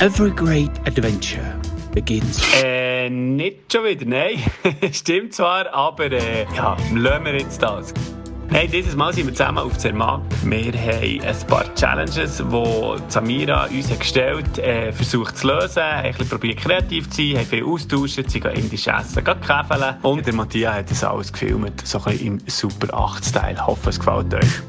Every great adventure begins. Nicht schon wieder, nein. Stimmt zwar, aber lassen wir jetzt das. Hey, dieses Mal sind wir zusammen auf Zermatt. Wir haben ein paar Challenges, die Samira uns hat gestellt hat, versucht zu lösen, haben ein bisschen probiert kreativ zu sein, haben viel austauscht, sie gehen indisch essen, gehen käfeln. Und der Matthias hat das alles gefilmt, so ein bisschen im Super 8-Style. Ich hoffe, es gefällt euch.